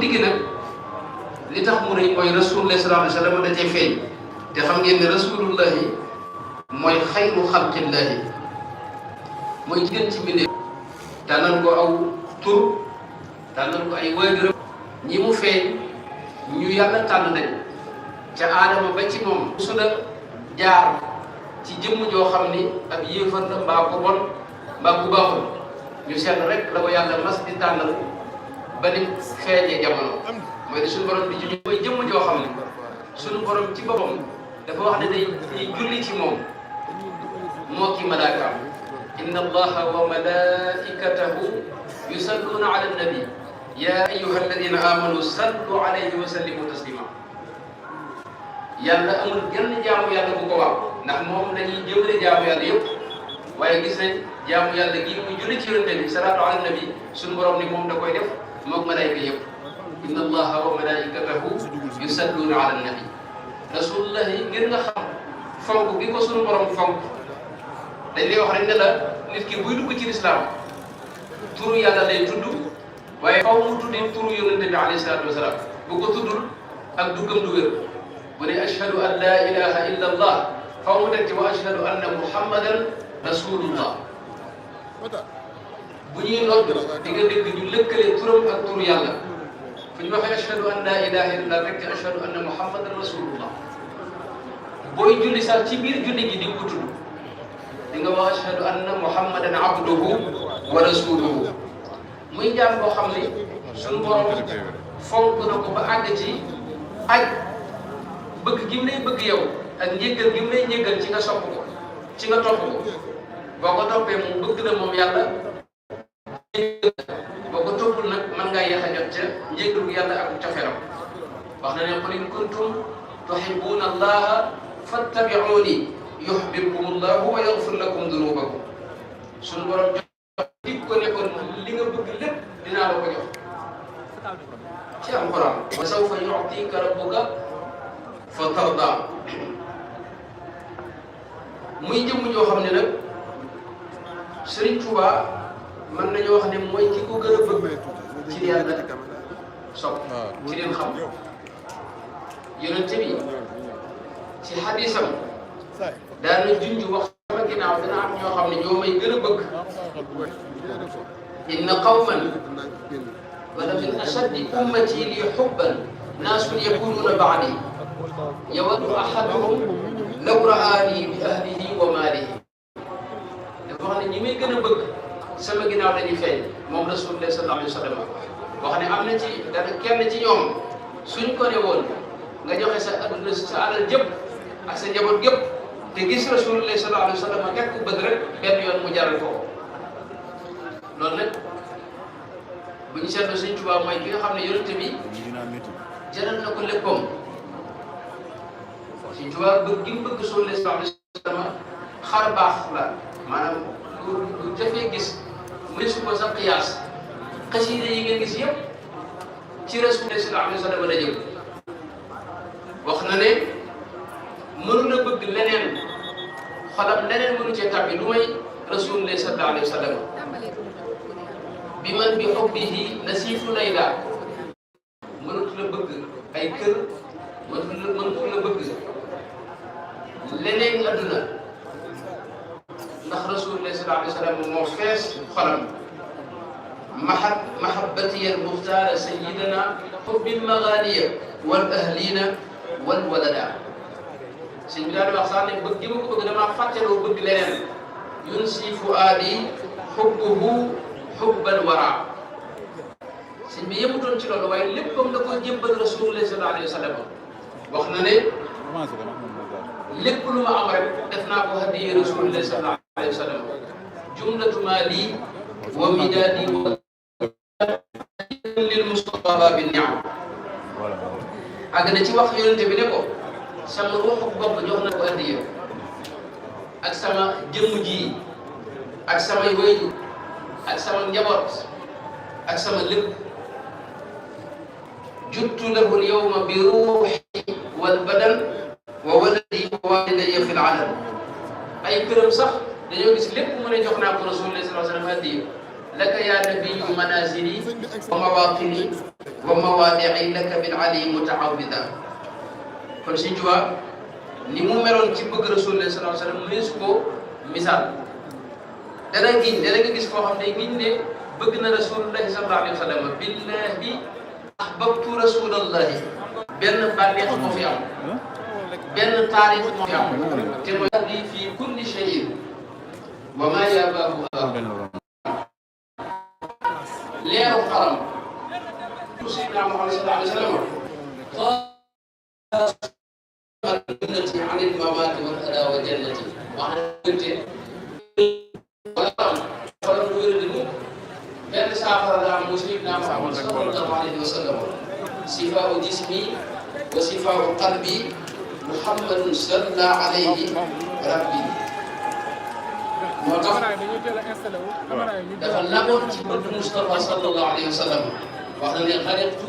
guddi gi nag li tax mu rëy mooy rasulullah sallallahu alayhi wa sallam da cee feeñ te xam ngeen ne rasulullahi mooy xayru xalqillahi mooy jigéen ci mbindéef tànnal ko aw tur tànnal ko ay waajuram ñi mu feeñ ñu yàlla tànn nañ ca aadama ba ci moom su la jaar ci jëmm joo xam ni ab yéefar la mbaa ko bon mbaa ku baaxul ñu seet rek la ko yàlla mas di tànnal ba ni feeñee jamono mooy ne suñu borom di ci mooy jëmm joo xam ne suñu borom ci boppam dafa wax ne day julli ci moom moo ki malaakaam inna allaha wa malaikatahu yusalluna ala nabi ya ayyuha alladina amanu sallu alayhi wa sallimu taslima yàlla amul genn jaamu yàlla bu ko wax ndax moom dañuy jëmale jaamu yàlla yëpp waaye gis nañ jaamu yàlla gi muy julli ci yonent bi salaatu ala nabi suñu borom ni moom da koy def moog malaayika yëpp inna allaha wa malaikatahu yusalluna ala nabi rasulullahi ngir nga xam fonk gi ko suñu borom fonk dañ lay wax rek ne la nit ki buy dugg ci lislaam turu yàlla lay tudd waaye faw mu tuddi turu yonent bi alayhi salaatu wasalaam bu ko tuddul ak duggam du wér bu ne ashhadu an la ilaha illa allah faw mu teg ci wa ashhadu anna muhammadan rasulullah bu ñuy nodd di nga dégg ñu lëkkalee turam ak turu yàlla fu ñu waxee ashhadu an la ilaha illa allah rek ci ashhadu anna muhammadan rasulullah booy julli sax ci biir julli gi di ko tudd di nga wax ashhadu anna muhammadan abduhu wa rasuluhu muy jaam boo xam ne suñu borom fonk na ko ba àgg ci aj bëgg gi mu lay bëgg yow ak njéggal gi mu lay njéggal ci nga sopp ko ci nga topp ko boo ko toppee mu bëgg la moom yàlla boo ko toppul nag mën ngaa yéex a jot ca njéggalu yàlla ak cofeeram wax na ne qul in kuntum tuhibbuna allaha fattabi'uni yuhbibkum allahu wa yaghfir lakum dunubakum suñu borom dig ko ne ko li nga bëgg lépp dinaa la ko jox ci alquran wa sawfa yu'tika rabbuka fa tarda muy jëmm joo xam ne nag Serigne Touba mën nañoo wax ne mooy ki ko gën a bëgg ci li yàlla sopp ci leen xam yonent bi ci xadisam daan na junj wax sama ginnaaw dina am ñoo xam ne ñoo may gën a bëgg inna qawman wala min ashaddi ummati li hubban naasun yakununa ba'di yawaddu ahaduhum law ra'ani bi ahlihi wa maalihi dafa wax ne ñi may gën a bëgg sama ginnaaw dañuy feeñ moom rasulullah sallallahu alayhi wa sallam wax ne am na ci dana kenn ci ñoom suñ ko ne woon nga joxe sa adduna sa alal jëpp ak sa njaboot gépp te gis rasulullah sallallahu alayhi wa sallam nekk ku bëgg rek benn yoon mu jaral ko loolu nag bu ñu seetlu Sëñ Tuubaa mooy ki nga xam ne yonent bi jaral na ko léppam Sëñ Tuubaa bëgg gi mu bëgg rasulullah sallallahu alayhi wa sallam xar baax la maanaam lu jafee gis mu ne su ko sax qiyaas xasida yi ngeen gis yëpp ci rasulullah sallallahu alayhi wa sallam la jëm wax na ne mënu la bëgg leneen xolam leneen mënu cee tàbbi lu may rasulullah sallallahu alayhi wa sallam bi man bi hubbihi nasifu layla mënatu la bëgg ay kër mënatu la bëgg leneen adduna ndax rasulullah sallallahu alayhi wa sallam moo fees xolam mahabbati al muxtaara sayyidina hubbil maghaniya wal ahlina wal walada sëñ bi daal di wax sax ne bëgg gi ma ko bëgg damaa fàtteloo bëgg leneen yunsi fuaadi hubbuhu hubbal wara sëñ bi yemutoon ci loolu waaye léppam da ko jébbal rasulullah sallallahu alayhi wa sallam wax na ne lépp lu ma am rek def naa ko hadiya rasulullah sallallahu alayhi wa sallam jumlatu maali wa midaadi wa lil mustafa bi ni'am àgg na ci wax yonente bi ne ko sama ruuxu bopp jox na ko hadiya ak sama jëmm ji ak samay wayju ak sama njaboot ak sama lépp juttu lahu al-yawma bi ruuhi wal badan wa waladi wa walidayya fil alam ay këram sax dañoo gis lépp mu ne jox naa ko rasulullah sallallahu alayhi wa sallam hadiya laka ya nabiyyu manazili wa mawaqini wa mawaadi'i laka bil ali mutaawida kon Sëñ Tuubaa ni mu meloon ci bëgg Rasulullah sallallahu alayhi wa sallam mënees ko misaal dana nga gis koo xam ne giñ ne bëgg na Rasulullah sallallahu alayhi wa sallam billahi ahbabtu rasulallahi benn bànneex moo fi am benn taarix moo fi am te mooy li fi kulli shay'in wa ma yabaahu leeru xaram Sayyidina Muhammad sallallahu alayhi wa sallam jannati anil mamaati wal adaa wa jannati wax wala mu wér di mu benn saafara la am mu Sayyidina Muhammad sallallahu alayhi wa sallam sifaa'u jismi wa sifaa'u qalbi Muhammadun salla alayhi rabbi moo tax dafa laboon ci bëgg Mustafa sallallahu alayhi wa sallam wax na ne xariqtu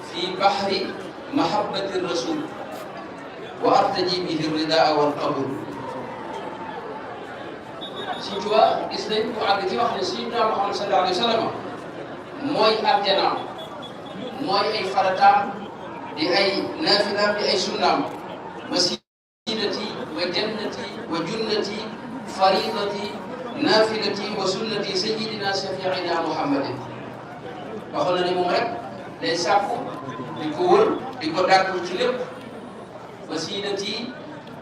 fi bahri mahabbati rasul wa artaji bihi ridaa wal qabul Sëñ Tuubaa gis nañ ko àgg ci wax ne Sayyidina Muhammad sallallahu alayhi wa sallam mooy àjjanaam mooy ay farataam di ay naafilaam di ay sunnaam masidati wa jannati wa junnati faridati naafilati wa sunnati sayyidina shafiina Muhammadin waxoon na ne moom rek day sàkku di ko wër di ko dàkku ci lépp wasilati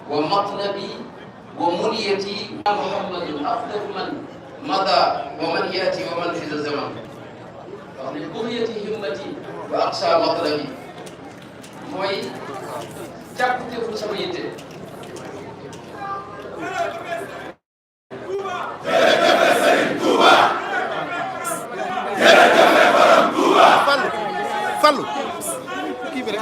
wa matlabi wa muniyati Muhammadun afdal man mada wa man yati wa man fi zaman wax ne buxyati himmati wa aqsa matlabi mooy càkkuteefu sama yitte Fallu kii bi rek